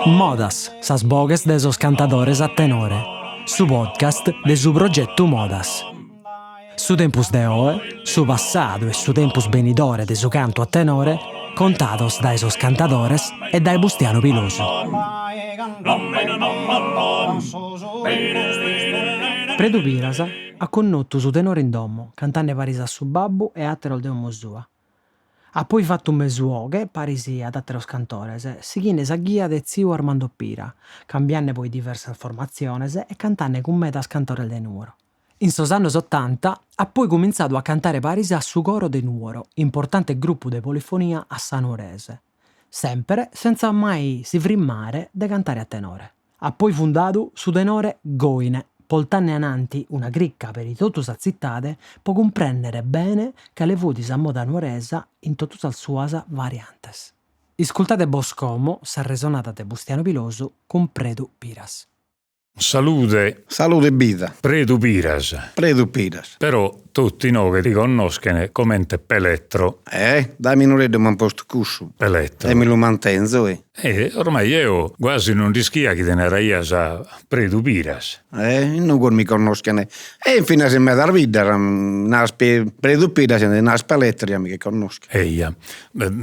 Modas, sas boghes de sos cantadores a tenore, su podcast de su progetu Modas. Su tempus de oe, su passadu e su tempus benidore de su cantu a tenore contados dae sos cantadores e dae Bustianu Pilosu. Predu Piras at connotu su tenore in domo, cantende paris a su babbu e àteros de 'omo sua. At poi fatu mesu 'oghe paris ad àteros cantores, sighende sa ghia de tziu Armando Pira, cambiende poi diversas formatziones e cantende cun medas cantores de Nuoro. In sos annos otanta at poi cumintzadu a cantare paris a su Coro de Nuoro, importante grupu de polifonia a sa nuorese, semper sentza mai si frimmare de cantare a tenore. At poi fundadu su tenore Goine, poltende ananti una crica peri totu sa tzitade po cumprèndere bene cale fut sa moda nuoresa in totu sas suas variantes. Iscultade bos como s'arresonada de Bustianu Pilosu cun Predu Piras. Salude. Salude bida. Predu Piras. Predu Piras. Però totu inoghe ti connoschen comente Peletro. Eh, dae minoreddu m'an postu cussu. Peletro. E mi lu mantenzo, eh. E ormai eo guasi non nd'ischia chi ti naraias Predu Piras. Eh, in Nugoro mi connoschen e finas in medas biddas, naras Predu Piras e naras Peletro ja mi che connoschen. Eja,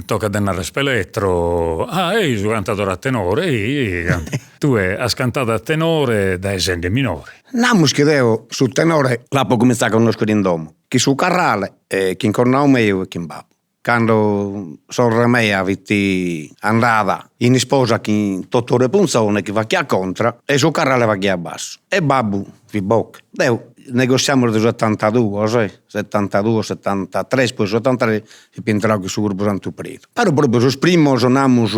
tocat de narrer Peletro, ah ei su cantadore a tenore, ei ei Tue as cantadu a tenore dae sende minore. Namus chi deo su tenore l'apo cumintzadu a connoschere in domo, chin su carrale e chin connadu meu e chin babbu. Cando sorre mea fit andada in isposa chin Totore Punzone chi faghiat contra e su carrale faghiat bassu e babbu fit boche. Deo negossiamus de su setantaduos eh, setantaduos setantatres, poi su setantatres fio intradu chin su grupu Santu Predu. Però propriu sos primos namus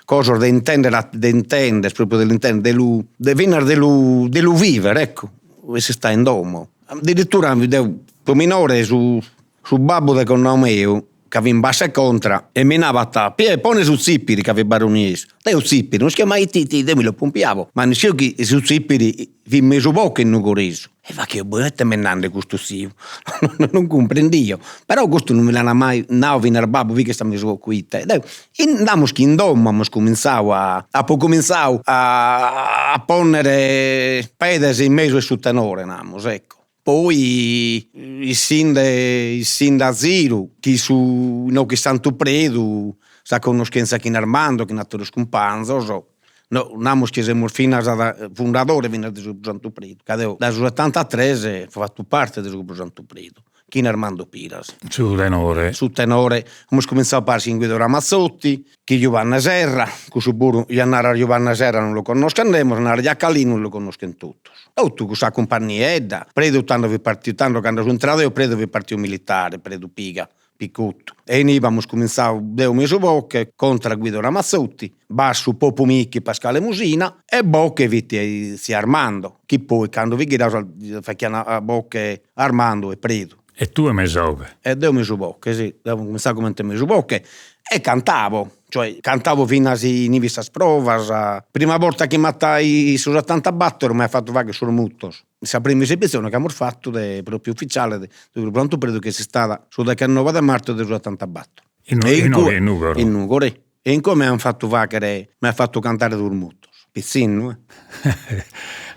cosas de intender de intender propriu de l'intender de lu de finas de lu de lu viver ecco est istadu in domo addirittura deo fio minore su su babbu de connadu meu ca fit in bassu e contra e mi nabat Pie pone su zippiri ca fit baroniesu deo zippiri no ischio mai ite ite deo mi lu pompiavo ma no ischio chi su zippiri fit mesu boche in nugoresu E faghio, boh ite m'est nande custu tziu, non cumprendio, però custu non mi l'an mai nau finas babbu, fit ch'est a mesu 'oche ite, deo namus chi in domo amus cuminzau a, apo cuminzau a ponnere pedes in mesu 'e su tenore, namus, ecco. Poi issinde issinde a ziru chi su no chi Santu Predu, sa connoschenzia chin Armando, chin atteros cumpanzos No, namus chi semus finas fundadores finas de su grupu Santu Predu, ca deo dae su setantatres apo fatu parte de su grupu Santu Predu, chin Armando Piras. Su tenore. Su tenore, amus cuminzadu paris chin Guido Ramazzotti, chin Jubanne Serra, cussu puru, ja naras Jubanne Serra non lu connoschet nemos, naras Jacalinu lu connoschen totus. Totu cussa cumpanniedda, Predu tando fit partiu, tando cando so intradu eo Predu fit partiu militare, Predu Piga Picottu. E inie amus cumintzadu deo mesu boche contra Guido Ramazzotti, bassu Popu Micchi Pascale Musina e boche fit tziu Armando, chi poi cando fit ghiradu faghian a boche Armando e Predu. E tue mesu 'oghe? E deo mesu boche, si, deo apo cumintzadu comente mesu boche e cantabo, cioè cantabo finas in sas provas, prima borta chi m'ant in su setantabattor m'ant fatu fagher sos mutos Sa prima esibitzione chi amus fatu de propriu ufficiale de su grupu Santu Predu chi est istada su dechenoe de martu de su setantabattor. In inoghe in Nugoro. In Nugoro, e in cue mi an fatu faghere, mi an fatu cantare duos mutos, pitzinnu eh.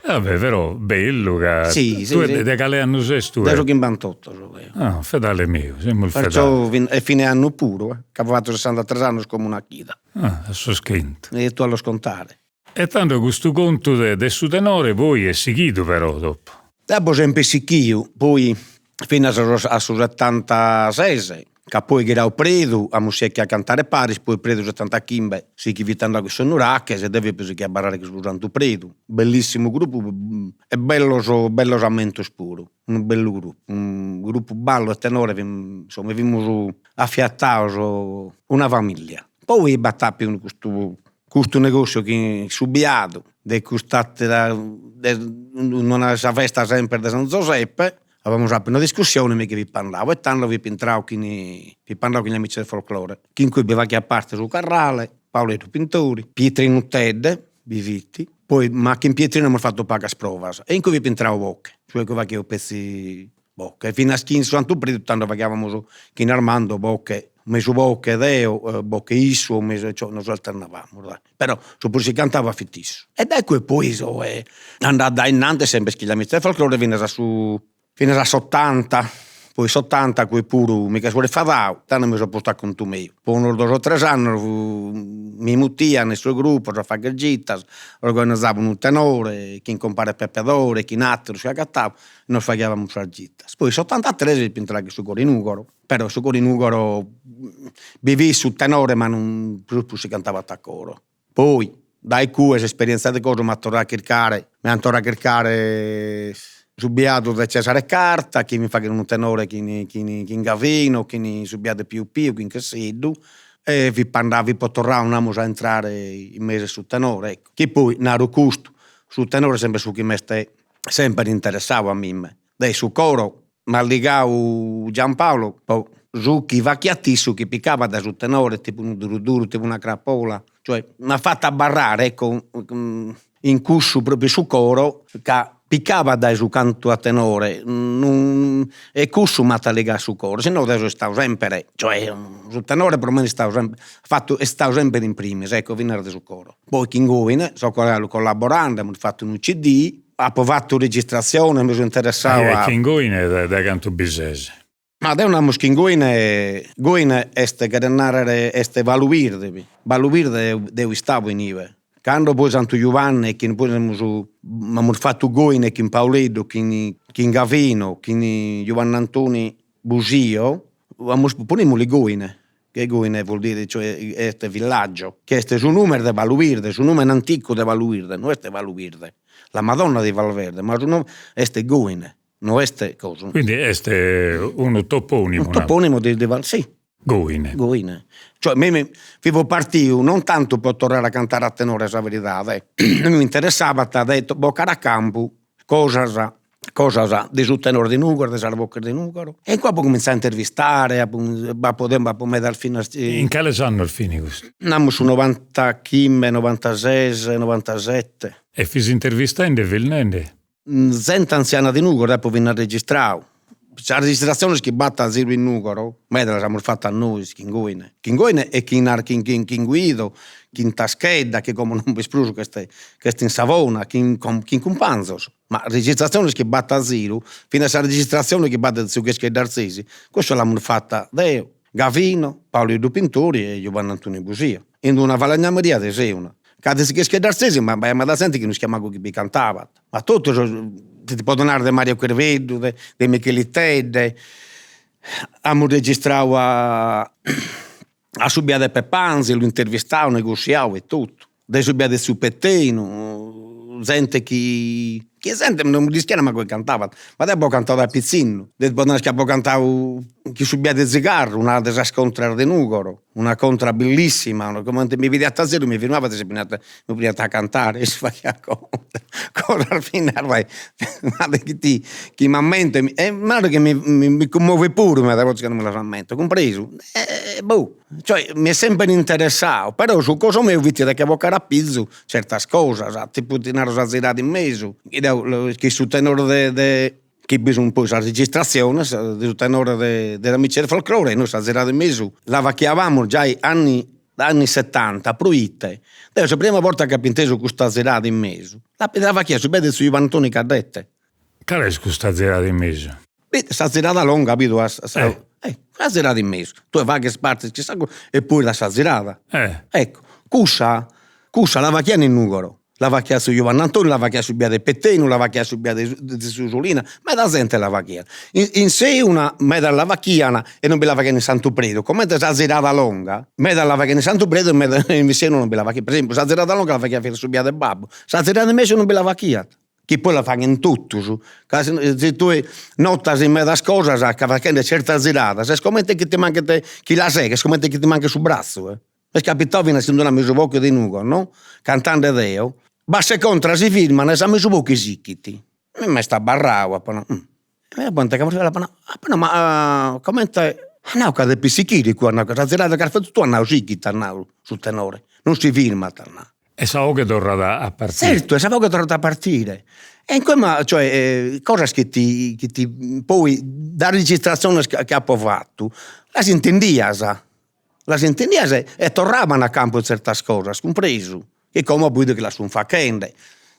Vabbè però bellu ca si, si, tue si. de cale annu ses tue? De su chimbantotto so deo. Ah, fedale meu, semus fedales. Perciò e fine annu puru eh, ca apo fatu sessantatres annos como una chida. Ah, a sos chentu. E tue a los contare. E tando custu contu de de su tenore poi est sighidu però dopo. L'apo sempre sighiu, poi finas a sos a su setantases, ca poi ghirau Predu, amus sighiu a cantare paris, poi Predu setantachimbe si che fit andau chin sos Nuraches e deo fio sighiu a abarrare chin su Santu Predu, bellissimu gruppu e bellos bellos ammentos puru, unu bellu gruppu, unu gruppu ballu e tenore, insomma fimus afiatados una familia. Poi b'at apiu custu Custu negossiu chin su biadu de cust'attera de una sa festa sempre de San Zoseppe, apamus apiu una discussione mi che fipo andau e tando fipo intrau chin fipo andau chin gli Amici del Folklore, chi in cui bi faghiat parte su Carrale, Paoleddu Pintori, Pietrinu Tedde bi fit, poi ma chin Pietrinu amus fatu pagas provas e in cui fipo intrau boche, cioè chi faghio petzi boche, finas chi in su Santu Predu tando faghiamus chin Armando boche. Mesu boche deo, boche issu o mesu, cioè nos alternavamus dai, però su prus chi cantabat fit issu. E dai cue poi so andadu a innanti sempre chin gli Amici del Folklore finas a su finas a s'ottanta, poi s'ottanta cue puru mi che so rifadau, tando mi so postu a contu meu, po unos dos o tres annos mi mutian in sos grupos a fagher gitas, organizabo unu tenore chin compare Peppe Dore, chin atteros chi agatabo, nos faghiamus sas gitas, poi s'ottantatres apo intradu in su coro 'e Nugoro Però su coro 'e Nugoro bi fit su tenore ma non prus prus si cantabat a coro. Poi dae cue s'esperienza de coso m'at torradu a chircare, mi ant torradu a chircare su biadu de Cesare Carta chi mi faghet unu tenore chin chin chin Gavino, chin su biadu de Piu Piu, chin Chesseddu e fipo andadu, fipo torradu namus a intrare in mesu 'e su tenore, ecco. Chi poi, naru custu, su tenore est sempre su chi m'est sempre interessadu a mimma, de su coro M'at ligau Giampaolo po su chi fachiat issu chi picabat dae su tenore, tipu unu duru duru, tipu una crapola, cioè m'at fatu abarrare ecco in cussu propriu su coro ca picabat dae su cantu a tenore e cussu m'at ligau a su coro, si no deo so istadu sempre, cioè su tenore pro mene est istadu sempre fatu est istadu sempre in primis ecco finas de su coro. Poi chin Goine so galu collaborande, amus fatu unu CD Apo fatu registratziones, mi so interessadu a. E chin Goine dae cantu bi ses? Ma deo namus chin Goine, Goine est cheret narrer est Valu Birde, Valu Birde deo istabo inibe, cando poi Santu Jubanne chi poi semus amus fatu Goine chin Pauleddu, chin chin Gavino, chin Giuannantoni Busio, amus ponimuli Goine Che Goine vuol dire cioè est villaggio, chi est su numene de Valu Birde, su numene anticu de Valu Birde, no est Valu Birde, la Madonna di Valverde, ma su numene est Goine, no est cosu. Quindi est unu toponimu. Unu toponimu de de si. Goine. Goine. Cioè mimi fipo partiu non tantu pro torrare a cantare a tenore sa veridade, mi interessabat de bocare a campu cosas cosas de su tenore de Nugoro, de sas boches de Nugoro, e in cue apo cuminzadu a intervistare, apo b'apo deo b'apo medas finas. In cales annos fin custos? Namus su novantachimbe, novantases, novantasette. E fis intervistende, fis nende? Zente antziana de Nugoro apo finas registradu, sas registratziones chi b'at a ziru in Nugoro, meda las amus fatas nois chin Goine, chin Goine e chin chin chin Guido, chin Taschedda chi como non b'est prus ch'est ch'est in Savona, chin chin cumpanzos Ma registratziones chi b'at a ziru, finas sa registratzione chi b'at de tziu Chescheddu Arzesi, cussa l'amus fata deo, Gavino, Paoleddu Pintori e Giuannantoni Busio, in una falegnameria de Seuna. Ca de tziu Chescheddu Arzesi b'aiat meda zente chi no ischiat mancu chi bi cantabat, ma totus, ti podo narrer de Mario Cherveddu, de de Micheli Tedde, amus registradu a a su biadu 'e Pepp'Anzelu, intervistadu, negossiadu e totu. De su biadu 'e tziu Pettenu, zente chi chi zente non l'ischiat mancu chi cantabat, ma deo apo cantadu dae pitzinnu, ti podo narrer chi apo cantadu chin su biadu 'e Zigarru, una de sas contras de Nugoro, una contra bellissima, comente mi bidiat a ziru mi firmabat e si poniat mi poniat a cantare, issu faghiat contra, cosas finas ma chi ti chi m'ammento e naru chi mi mi cummovet puru meda bortas cando mi las ammento, cumpresu e boh Cioè mi est sempre interessadu, però su coso meu fit de che bocare a pizu certas cosas, tipu ti naro sa zirada in mesu, chi deo chi su tenore de de chi bi sun poi sas registratziones de su tenore de de Amici del Folklore, nois sa zirada in mesu la faghiavamus giai anni anni settanta, proite deo sa prima borta chi apo intesu custa zirada in mesu la faghiat su biadu 'e tziu Juannantoni Caddete Cale est custa zirada in mesu? Sa zirada longa bidu as sa eh. Sa zirada in mesu, tue faghes partes chin sa e poi das sa zirada. Eh. Ecco, cussa cussa la faghian in Nugoro, la faghiat tziu Giuannantoni, la faghiat su biadu 'e Pettenu, la faghiat su biadu de tziu Solina, meda zente la faghiat. In in Seuna meda la faghian e non bi la faghian in Santu Predu, comente sa zirada longa, meda la faghian in Santu Predu e meda in Seuna non bi la faghian, per esempiu sa zirada longa la faghiat finzas su biadu 'e babbu, sa zirada in mesu non bi la faghiat chi poi la faghen totus, ca si tue notas in medas cosas ca faghende certas ziradas est comente chi ti manchet, chi la seghes, comente chi ti manchet su bratzu eh. M'est capitadu finas in d'una mesu boche de Nugoro no, cantende deo, b'at sa contra si firman e sa mesu boche sichit, m'est abarrau, apo nau E apo apo nau, apo nau ma comente, at nau ca depit sichire cue at nau ca sa zirada chi as fatu tue at nau sichit at nau su tenore, non si firmat at nau. E sa 'oghe torrat a partire. Zertu, e sa 'oghe torrat a partire. E in cue ma cioè cosas chi ti chi ti poi dae registratziones chi apo fatu las intendias. Las intendias e torraban a campu tzertas cosas, cumpresu? Chi como apo 'idu chi las sun fachende.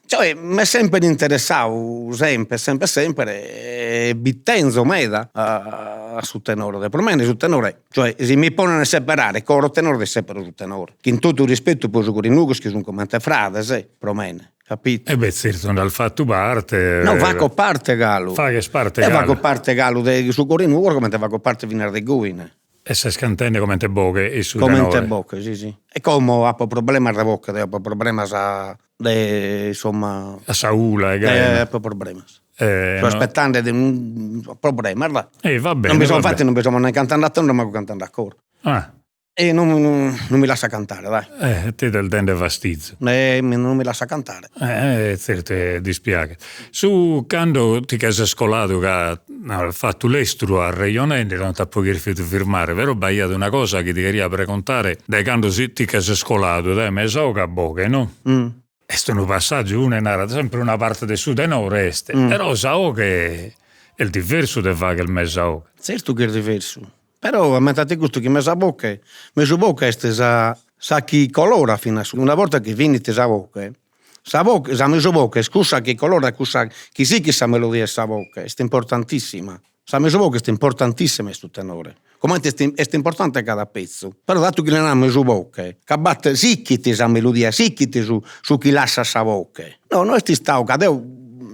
Cioè m'est semper interessadu, semper semper semper e bi tenzo meda a su tenore, pro mene su tenore, cioè si mi ponen a seberare coro o tenore sèpero su tenore, chin totu rispettu pro su coro 'e Nugoro chi sun comente frades pro mene, capito? E beh tzertu nd'as fatu parte. No, faco parte galu. Faghes parte galu. Eo faco parte galu de su coro 'e Nugoro comente faco parte finas de Goine. E ses cantende comente boghe in su tenore. Comente boghe, si si. E como apo problemas de boghe deo, apo problemas de insomma. A sa 'ula e gai. Eh apo problemas. So aspettende de problemas va. E va bene. Non bi so, infatti non bi so nen cantende a tenore mancu cantende a coro. Ah. E non non mi lassat cantare, dai. Eh, ti est dende fastizu. E non mi lassat cantare. Eh, tzertu e dispiaghet. Su cando ti che ses coladu ca as fatu lestru arrejonende, non t'apo cherfidu firmare, però b'aiat una cosa chi ti cheria pregontare dae cando ti che ses coladu dae mesa 'oghe a boghe, no? Est unu passaggiu, unu narat sempre una parte de su tenore est, però sa 'oghe est diversu de fagher mesa 'oghe. Tzertu chi est diversu, però ammentati custu chi mesa boghe, mesu boghe est sa sa chi colorat finas, una borta chi finit sa boghe, sa boghe sa mesu boghe est cussa chi colorat, cussa chi sighit sa melodia 'e sa boghe, est importantissima Sa mesu boche est importantissima in su tenore, comente est est importante cada pezzu, però datu chi li naramus mesu boche, ca b'at sichit sa melodia, sichit su su chi lassat sa boche. No, no est istadu ca deo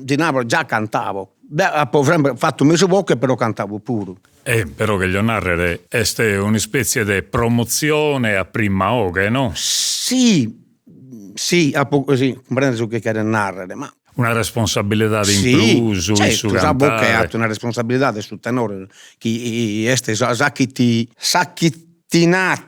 ti naro già cantabo, deo apo sempre fatu mesu boche però cantabo puru. E però cheglio narrer est un'ispetzie de promotzione a prima 'oghe no? Si, si apo si cumprendo su chi cheres narrer ma Una responsabilidade in prus in su cantare. Sa boche at una responsabilidade su tenore chi est sa sa chi ti sa chi ti nat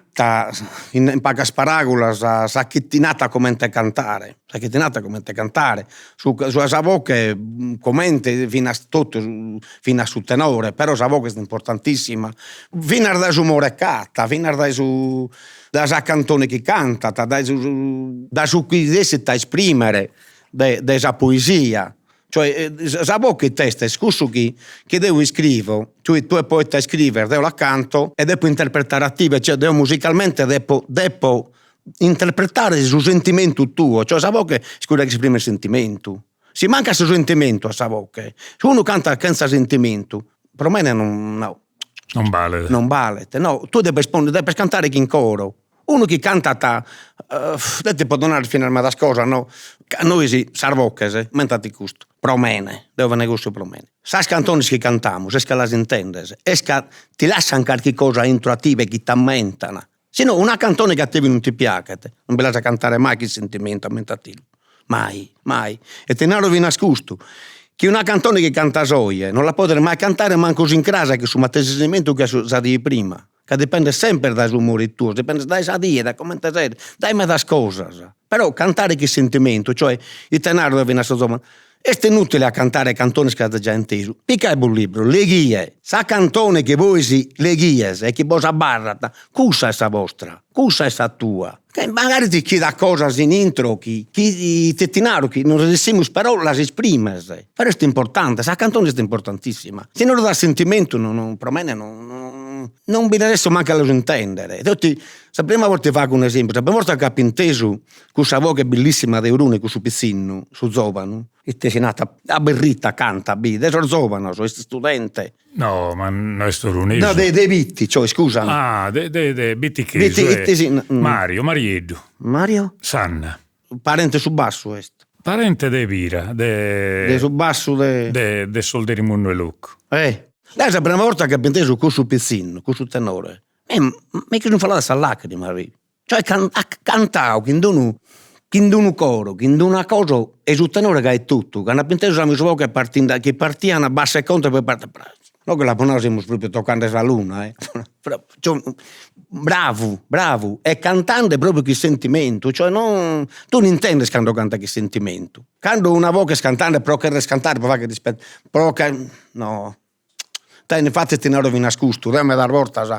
in pagas paragulas sa chi ti nat comente cantare, sa chi ti nat comente cantare, su sa boche comente finas totu finas su tenore, però sa boche est importantissima, finas dae s'umore ch'at, finas dae su dae sa cantone chi cantat, dae su dae su chi resessit a esprimere de de sa poesia, cioè sa boche it'est, est cussu chi chi deo iscrivo, tue tue poeta iscrives, deo la canto e depo interpretare a tie, cioè deo musicalmente depo depo interpretare su sentimentu tuo, cioè sa boche est cussa chi esprimet sentimentu, si mancat su sentimentu a sa boche, si unu cantat chentza sentimentu, pro mene non no. Non balet. Non balet, no, tue depes ponner, depes cantare chin coro Unu chi cantat, deo ti podo narrer finas medas cosas no, ca nois sas boches, ammentati custu, pro mene, deo negozio pro mene, sas cantones chi cantamus est ca las intendes, est ca ti lassan carchi cosa intro a tie chi t'ammentan, si no una cantone chi a tie non ti piaghet non bi l'as a cantare mai chin sentimentu, ammentatilu, mai, mai, e ti naro finas custu, chi una cantone chi cantas oe non la podes mai cantare mancu s'incras chin su matessi sentimentu chi sa die prima Ca dipendet semper dae s'umore tuo, dipendet dae sa die, dae comente ses, dae medas cosas. Però cantare chin sentimentu, cioè, ite naro deo finas a sos zovanos, est inutile a cantare cantones chi azis giai intesu, picaebos libros, leghie sa cantone chi bois leghies e chi bos abarrat, cussa est sa bostra, cussa est sa tua. Ca magari ti chi dat cosas in intro chi chi ite ti naro chi non resessimus però las esprimes, però est importante, sa cantone est importantissima, si non dat sentimentu non pro mene non non bi resesso mancu a los intendere, deo ti sa prima borta ti fago un'esempiu, sa prima borta chi apo intesu cussa boghe bellissima de Orune, cussu pitzinnu, su zovanu, ite si nat, a berritta canta bi, de sos zovanos, est istudente No, ma no est orunesu. No, de de Bitti, cioè, scusami. Ah, de de de Bittichesu. Bitti, ite si Mario, Marieddu. Mario? Sanna. Parente su bassu est. Parente de Pira, de. De su bassu de. De de sos de Rimunnu 'e Locu. Eh. Deo sa prima borta chi apo intesu cussu pitzinnu, cussu tenore, mi che sun faladas sas lacrimas, Cioè at cantau chin d'unu chin d'unu coro, chin d'una cosa e su tenore gai etotu, cando apo intesu sa mesu 'oghe partinde chi partian bassa e contra e poi parte no che l'apo nau semus propriu toccande sa luna eh bravu bravu e cantande propriu chin sentimentu, cioè non tue l'intendes cando cantat chin sentimentu, cando una boghe est cantande pro cherrer cantare pro fagher pro no Tene, infatis ti naro finas custu, deo medas bortas,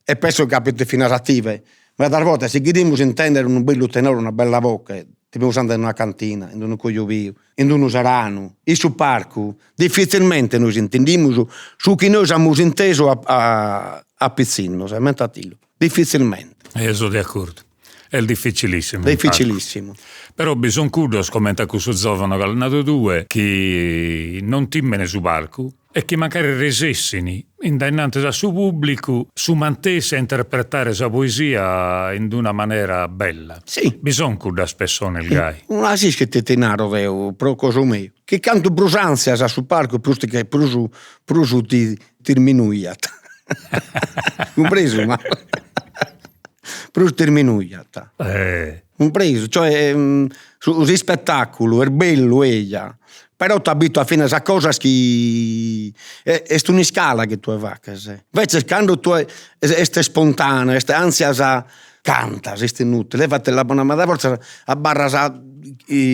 e penso chi capitet finas a tie, medas bortas si cherimus intender unu bellu tenore, una bella boghe. Depimus andare in una cantina, in unu cojubiu, in unu seranu, in su parcu, difitzilmente nois intendimus su chi nois amus intesu a a pitzinnos, ammentatilu, difitzilmente. Eo so de acordu, est dificilissimu. Dificilissimu. Però bi sun cuddos, comente a cussu zovanu chi as nadu tue, chi non timene su palcu e chi mancari resessin in dae innantis a su pubblicu su mantessi a interpretare sa poesia in d'una manera bella. Si. Bi son cuddas pessones gai. Una s'ischit ite ti naro deo, pro gosu meu, chi cantu prus antzias a su palcu prus ti che prus prus ti t'irminuiat. Cumpresu m'as? Prus t'irminuiat. Cumpresu, cioè su s'ispettaculu est bellu eja, però t'abituat finas a cosas chi est un'iscala chi tue faghes, invece cando tue est spontanea, est antzias cantas, est inutile, levati la bona meda fortzas abarras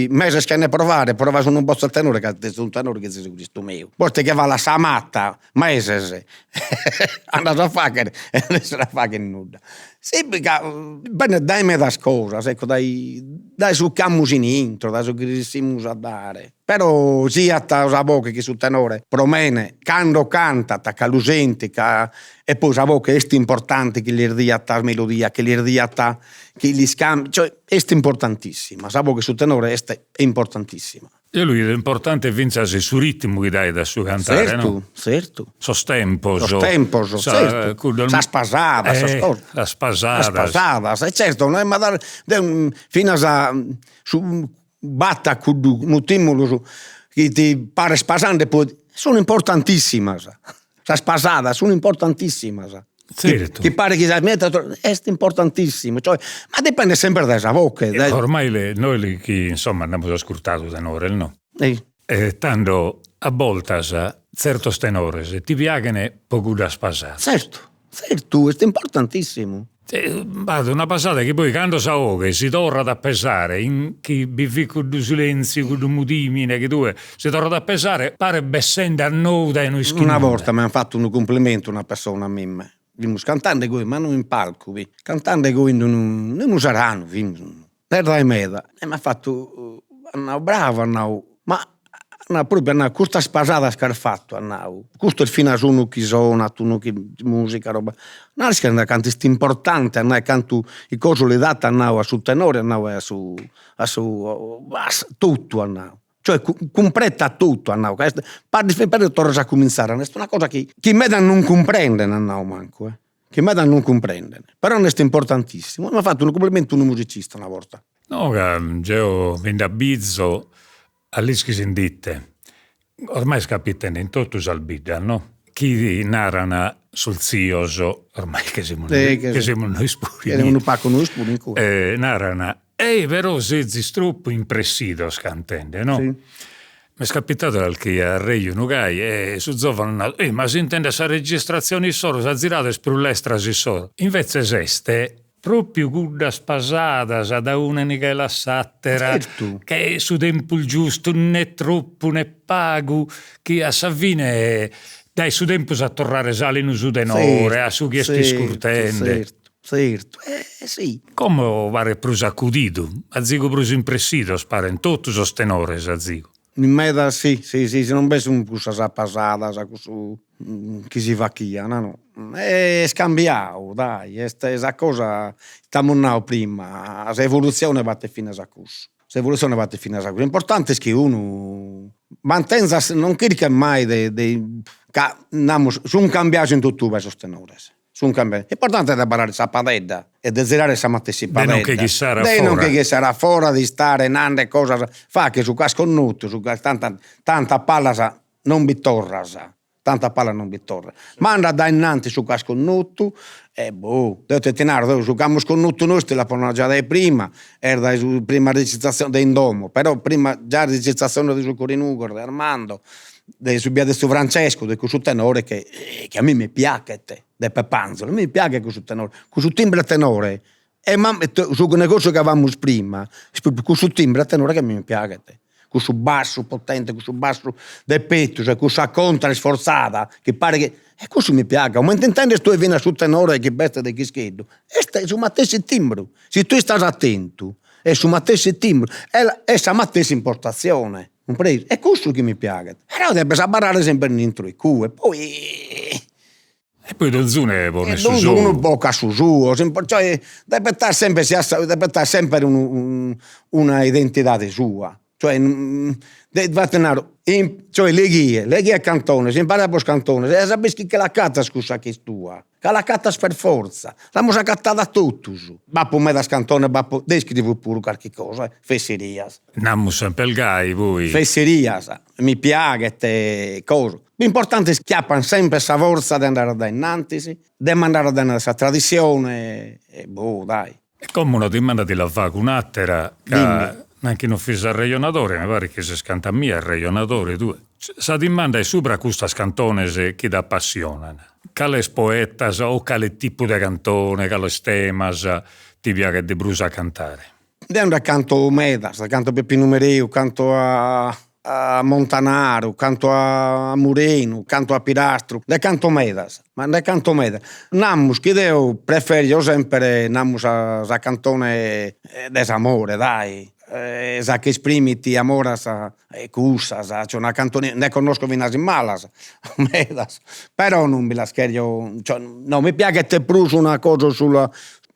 meses chene provare, provas unu botzu a tenore ca est unu tenore chi Gesù Cristu meu, poi ti che falat sa mata meses andas a fagher e non si la faghet nudda. Si ca benit dae medas cosas, ecco, dai dae su ch'amus in intro, dae su chi resissimus a dare, però siat sa boghe chi su tenore, pro mene, cando cantat ca lu sentit ca e poi sa boghe est importante chi lis diat melodia, chi lis diat chi lis cambiet, cioè est importantissima, sa boghe 'e su tenore est importantissima. Eo lu 'ido importante fintzas su ritmu chi dait a su cantare, no? Zertu, zertu. Sos tempos. Sos tempos, zertu. Cuddos sas pasadas, sas cosas. Sas pasadas. Sas pasadas, e zertu, no est ma deo finas su b'at cuddu mutimulu chi ti pares pasande poi sun importantissimas, sas pasadas sun importantissimas. Zertu. Chi paret chi sa est importantissimu, cioè, ma dipendet sempre dae sa voche. Dae... Ormai nois chi insomma nd'amus ascurtadu tenores no? E tando a boltas zertos tenores ti piaghen pro cuddas pasadas. Zertu, zertu, est importantissimu. B'at una pasada chi poi cando sa 'oghe si torrat a pesare in chi bi fit cuddu silentziu, cuddu mudimine chi tue si torrat a pesare paret bessende a nou dae no ischit Una borta m'an fatu unu cumplimentu una persona a mimma, fimus cantende goi, ma no in palcu fi, cantende goi in unu in unu seranu fimus, no dae meda, e m'at fatu, at nau bravu at nau, ma at nau propriu at nau custas pasadas chi as fatu at nau, custu est finas unu chi sonat, unu chi musica roba, naras chi cantu est importante at nau cantu cosa li dat at nau a su tenore at nau e a su a su a totu at nau cioè cumpretat totu at nau ca est paris paris torras a cuminzare, est una cosa chi chi meda non cumprenden at nau mancu eh, chi meda non cumprenden, però est importantissimu, m'at fatu unu cumplimentu unu musicista una borta. No ca jeo mi nd'abbizo a l'ischis in d'ite, ormai est capitende in totu sas biddas no, chi naran sos zios, ormai che semus che semus nois puru, unu pagu nois puru in cue, naran Ei però sezis tropu impressidos cantende, no? Si. M'est capitadu calchi arrejonu gai e su zovanu at nadu, ei ma s'intendet sa registratzione issoro, sa zirada est prus lestra s'issoro. Invetzes est propriu cuddas pasadas da una nighela a s'attera, Zertu. che su tempus giustu, ne tropu ne pagu, chi a sa fine daet su tempus a torrare s'alinu su tenore, a su chi est iscurtende. Zertu. Zertu, eh si. Como paret prus acudidu, azigu prus impressidos parent totu sos tenores azigu. In meda si, si, si, si non b'est cussas pasadas, cussu chi si faghian no, est cambiadu dai, est sa cosa, ite amus nadu prima, s'evolutzione batit finas a cussu, s'evolutzione batit finas a cussu, l'importante est chi unu mantenzat, non chirchet mai de de ca namus sun cambiados in totue sos tenores Sun cambiados. Importante est de abarrare in sa padedda e de zirare sa matessi padedda. De non che ghissare a fora. De non che ghissare a fora, de istare nande cosas, faghe su ch'as connotu, su ch'as tantu tantu a palas non bi torras, tantu a palas non bi torras. Manda dae innanti su ch'as connotu e boh, deo ite ti naro, deo su ch'amus connotu nois ti l'apo nadu già dae prima, est dae su prima registrazione de in domo, però prima già registrazione de su Coro 'e Nugoro, de Armando, de su bia de tziu Francesco, de cussu tenore che chi a mimmi piaghet, de Pepp'Anzolo, a mimmi piaghet cussu tenore, cussu timbre tenore e su negossiu chi avamus prima, est propriu cussu timbre tenore chi a mimmi piaghet, cussu bassu potente, cussu bassu de pettus e cussa contra isforzada chi paret chi, e cussu mi piaghet, comente intendes tue finas su tenore chi b'est de Chischeddu, est su matessi timbru, si tue istas atentu. Est su matessi timbru, est sa matessi impostatzione, cumpreis? Est cussu chi mi piaghet, però depes abarrare sempre in intro 'e cue, poi E poi donzunu ponet su sou. Donzunu bocat su suo, cioè depet aer sempre depet aer sempre unu una identidade sua, cioè difatis naro, cioè leghie, leghie cantones, imparabos cantones e as a bider chi che l'acatas cussa chi est tua, ca l'acatas per forza, l'amus agatada totus. B'apo medas cantones, b'apo, deo iscrivo puru carchi cosa, fesserias. Namus semper gai poi. Fesserias, mi piaghet cosa. L'importante est chi apan sempre sa fortza de andare a dae innantis, de mandare a dae innantis sa tradissione e boh dai. E como una dimanda ti la fago un'atera, ca nanchi non fis arrejonadore, mi paret chi ses cantu a mie arrejonadore tue. Sa dimanda est subra custas cantones chi t'apassionan. Cales poetas o cale tipu de cantone, cales temas ti piaghet de prus a cantare? Deo nde canto medas, canto a Peppinu Mereu, canto a a Montanaru, canto a Murenu, canto a Pirastru, nde canto medas, ma nde canto medas. Namus chi deo preferio sempre, namus sa sa cantone de s'amore, dai, sa chi esprimit amores cussas, cioè una cantone, nde connosco finas malas, medas, però non bi las cherjo, cioè no, mi piaghet prus una cosa sulla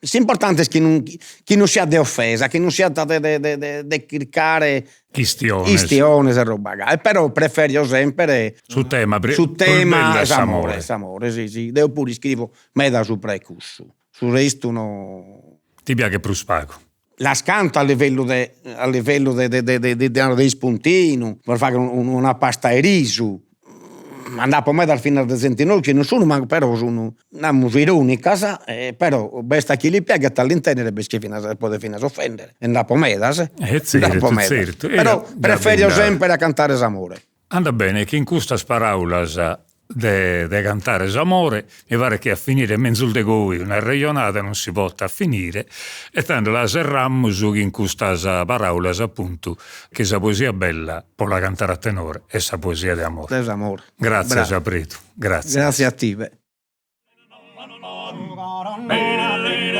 S'importante est chi non chi non siat de offesa, chi non siat de de de de chircare Chistiones. Chistiones e roba gai, però preferio sempre Su tema su tema s'amore, s'amore, si si, deo puru iscrivo meda subra 'e cussu, su restu no. Ti piaghet prus pagu. Las canto a livellu de a livellu de de de de de ispuntinu, pro fagher una pasta 'e risu, ma nd'apo medas finas de zente inoghe chi non sun mancu, però sun, namus, ironicas, però b'est a chie li piaghet a l'intender e b'est chie finas podet finas offender, e nd'apo medas, E nd'apo zertu, medas, zertu, però preferio sempre a cantare s'amore. Andat bene chi in custas paraulas de de cantare s'amore, mi paret chi a finire menzus de goi un'arrejonada non si potat finire, e tando la serramus chin custas paraulas apuntu chi sa poesia bella po la cantare a tenore est sa poesia de amore. De s'amore. Gratzias Predu, gratzias. Gratzias a tibe.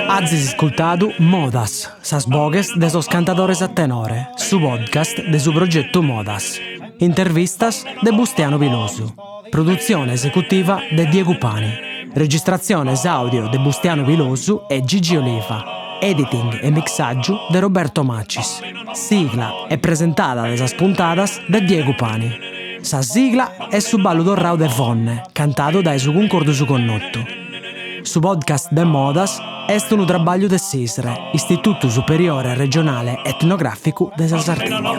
Azis iscultadu Modas, sas boghes de sos cantadores a tenore, su podcast de su progetu Modas. Intervistas de Bustianu Pilosu. Produtzione esecutiva de Diegu Pani. Registratziones àudio de Bustianu Pilosu e Gigi Oliva. Editing e mixàgiu de Roberto Macis. Sigla e presentada de sas puntadas de Diegu Pani. Sa sigla est su ballu torrau de Fonne, cantadu dae su Cuncordu Su Connotu. Su podcast de Modas est unu trabagliu de s'ISRE, Istitutu Superiore Regionale Etnogràficu de sa Sardigna.